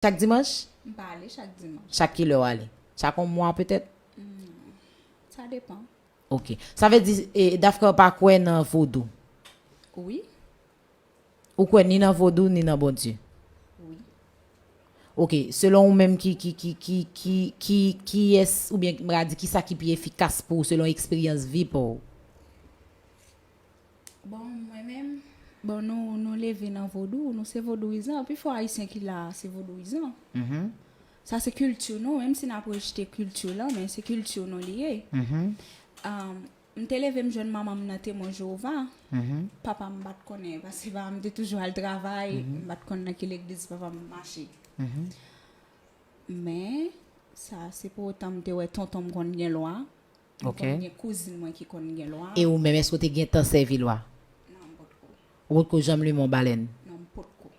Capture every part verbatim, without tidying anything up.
Chak dimanch? M pa ale chak dimanch. Chak kilè w ale? Chak yon mwa petèt? Sa depan. Ok. Sa vle di, e, Dafka pa kwè nan vodou? Wi. Ou kwè ni nan vodou, ni nan Bondye? Wi. Ok. Selon ou menm, ki, ki, ki, ki, ki, ki, kiyès, oubyen, m ka di, kisa ki pi efikas pou ou, selon eksperyans vi pa w? Bon, mwen menm, bon, nou, nou leve nan vodou, nou se vodouyizan. Pifò Ayisyen ki la, se vodouyizan. Mhm. Sa se kilti nou, menm si n ap rejte kilti lan, men se kilti nou li ye. Mhm. Um, m te leve m jwenn manman m nan Temwen Jewova. Mhm. Papa m pa t konnen, paske papa m te toujou al travay, m pa t konn nan ki legliz papa m mache. Mhm. Men, sa, se pou otan m te wè tonton m konn gen lwa. M Ok. Konn gen kouzin mwen ki konn gen lwa. E ou menm, èske w te gentan sèvi lwa? Non, m potko. Ou potko janm limen yon balèn? Non, m potko.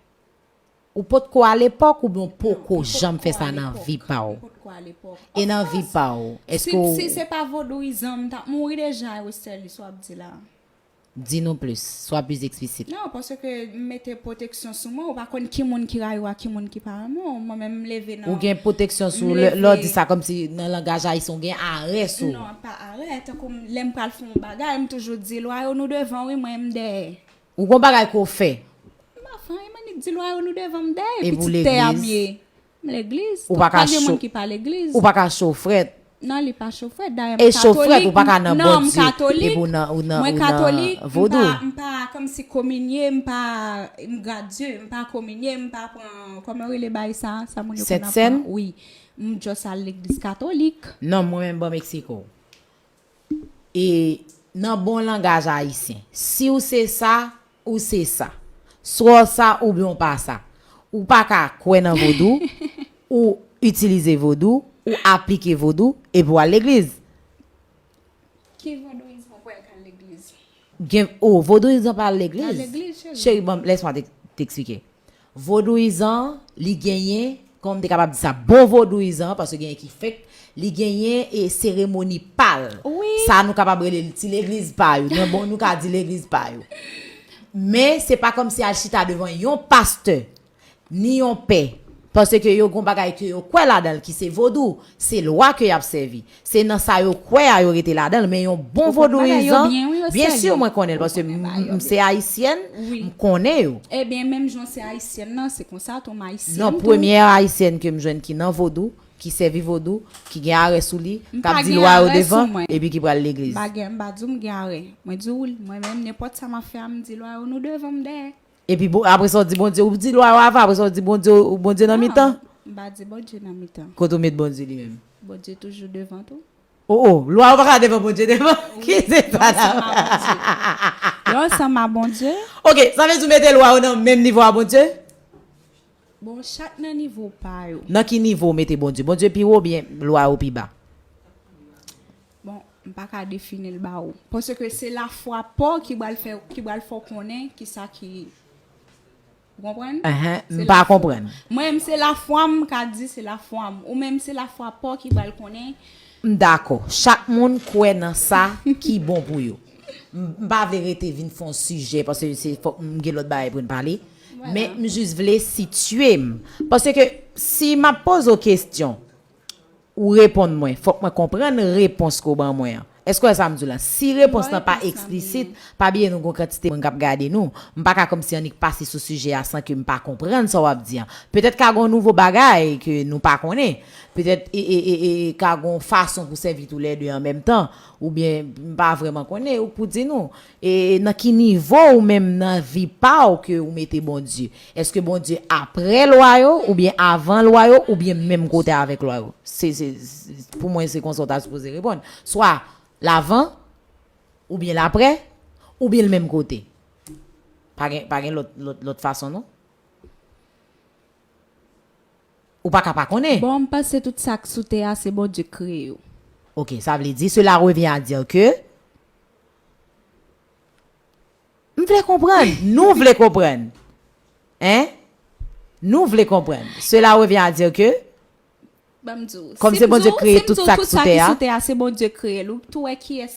Ou potko alepòk oubyen w poko Non, m janm fè potko sa nan alepòk. vi pa w? M potko alepòk. E nan Of vi course. Pa w, èske Si, w si se pa vodouyizan, m t ap mouri deja, Westerlie, sa w ap di la. Di nou plis, swa plis eksplisit. Non, paske m mete pwoteksyon sou mwen, ou pa konn ki moun ki rayi w ak ki moun ki pa renmen w. Mwen menm, m leve nan... Ou gen pwoteksyon sou m lè, lè w leve- di sa, kòmsi nan langaj ayisyen, ou gen arè sou ou. Non, pa arè. Tankou m- lè m pral fè yon bagay, m toujou di lwa yo nou devan, wi, mwen, m dèyè. Ou gon bagay ke w fè. M pa fè anyen, m annik di lwa yo nou devan, m dèyè. E pou Pitit tè a m legliz? Ye. M legliz. Ou pa ka Pa gen cho- moun ki pa legliz. Ou pa ka cho frèt. Non, li pa cho frèt. Dayè, m E cho frèt, katolik. Ou pa ka nan Non, m Bondye. katolik. Epi ou nan, ou nan, Mwen ou nan katolik, m vodou. pa, m pa kòmsi kominye, m pa, m gradye, m pa kominye, m pa pran, kòman yo rele bay sa, sa moun yo konn ap Sent Sèn? Pran. Wi. M just al legliz katolik. Non, mwen menm, ban m eksplike w. E nan bon langaj ayisyen, si w se sa, ou se sa. Swa w sa oubyen w pa sa. Ou pa ka kwè nan vodou, ou itilize vodou, ou aplike vodou, epi w al legliz. Ki vodouyizan kwè k al legliz? Gen, oh, vodouyizan pa al legliz. Al legliz, cheri. Cheri, ban m, lès mwen te, te eksplike. Vodouyizan, li genyen, kòman m te kapab di sa, bon vodouyizan, paske genyen ki fake, li genyen e seremoni pa l. Wi. Sa nou kapab rele l ti legliz pa yo. Nan bon, nou ka di legliz pa yo. Men, se pa kòmsi al chita devan yon pastè, ni yon pè. Paske yo gon bagay ke yo kwè ladan l ki se vodou, se lwa ke y ap sèvi. Se nan sa yo kwè a yo rete ladan l, men yon bon Ou konn bagay yo vodouyizan, byen, wi, yo byen sèvi. si mwen konnen l, Ou paske konnen m, bagay yo m se ayisyèn, Wi. M konnen yo. Ebyen, menm jan se ayisyèn nan, se konsa tou, m ayisyèn Non, tou. Premye ayisyèn ke m jwenn ki nan vodou, ki sèvi vodou, ki gen arè sou li, M k ap pa di gen lwa yo arè sou devan, mwen. Epi ki pral legliz. M pa gen, m pa di w m gen arè. Mwen di w, mwen menm, nenpòt sa m ap fè a, m di lwa yo nou devan, m dèyè. Epi bon, apre sa, w di Bondye, ou di lwa yo avan, apre sa, w di Bondye, Bondye nan mitan. M pa di Bondye nan mitan. Kote w met Bondye li menm? Bondye toujou devan tou. Oh, oh, lwa yo pa ka devan Bondye devan. Ki se sa Lwa yo ansanm a la? Bondye. Lwa yo ansanm a Bondye. Ok, sa vle di w mete lwa yo nan menm nivo a Bondye? Bon, chak nan nivo pa yo. Nan ki nivo w mete Bondye? Bondye pi wo oubyen lwa yo pi ba? Bon, m pa ka defini l ba ou. Paske se lafwa pa w ki pral fè, ki pral fè w konnen kisa ki Ou konprann? Ahan, Se m pa lafwa. Konprann. Mwen, m se lafwa m, m ka di se lafwa m. Ou menm, se lafwa pa w ki pral konnen. M dakò. Chak moun kwè nan sa ki bon pou yo. M m pa vle rete vin fè yon sijè, paske se fòk m gen lòt bagay pou n pale. Men m jis vle sitiye m. Paske si m ap poze w kesyon, ou reponn mwen, fòk mwen konprann repons ke w ban mwen an. Èske w wè sa m di w la? Si repons lan pa eksplisit, pa bliye nou gon kantite moun k ap gade nou. M pa ka kòmsi annik pase sou sijè a san ke m pa konprann sa w ap di an. Petèt ka gon nouvo bagay ke nou pa konnen. Petèt e, e, e, e, ka gon fason pou sèvi toulède an menm tan. Oubyen m pa vrèman konnen, ou k pou di nou. E nan ki nivo ou menm nan vi pa w ke ou mete Bondye? Èske Bondye apre lwa yo, oubyen avan lwa yo, oubyen menm kote avèk lwa yo? Se, se, se, pou mwen, se konsa w ta sipoze reponn. Swa l avan, oubyen l apre, oubyen l menm kote. Pa gen, pa gen lòt, lòt, lòt fason, non? Ou pa ka pa konnen. Bon, m panse tout sa k sou tè a, se Bondye k kreye yo. Ok, sa vle di, cela revient à dire que M vle konprann. Nou vle konprann. Hein? Nou vle konprann. Cela revient à dire que Ban m di w. Kòm Si se m Bondye di w, kreye si m tout di w sa k tout sou sa tè ki a. Sou tè a, se Bondye k kreye l. Ou tou wè kiyès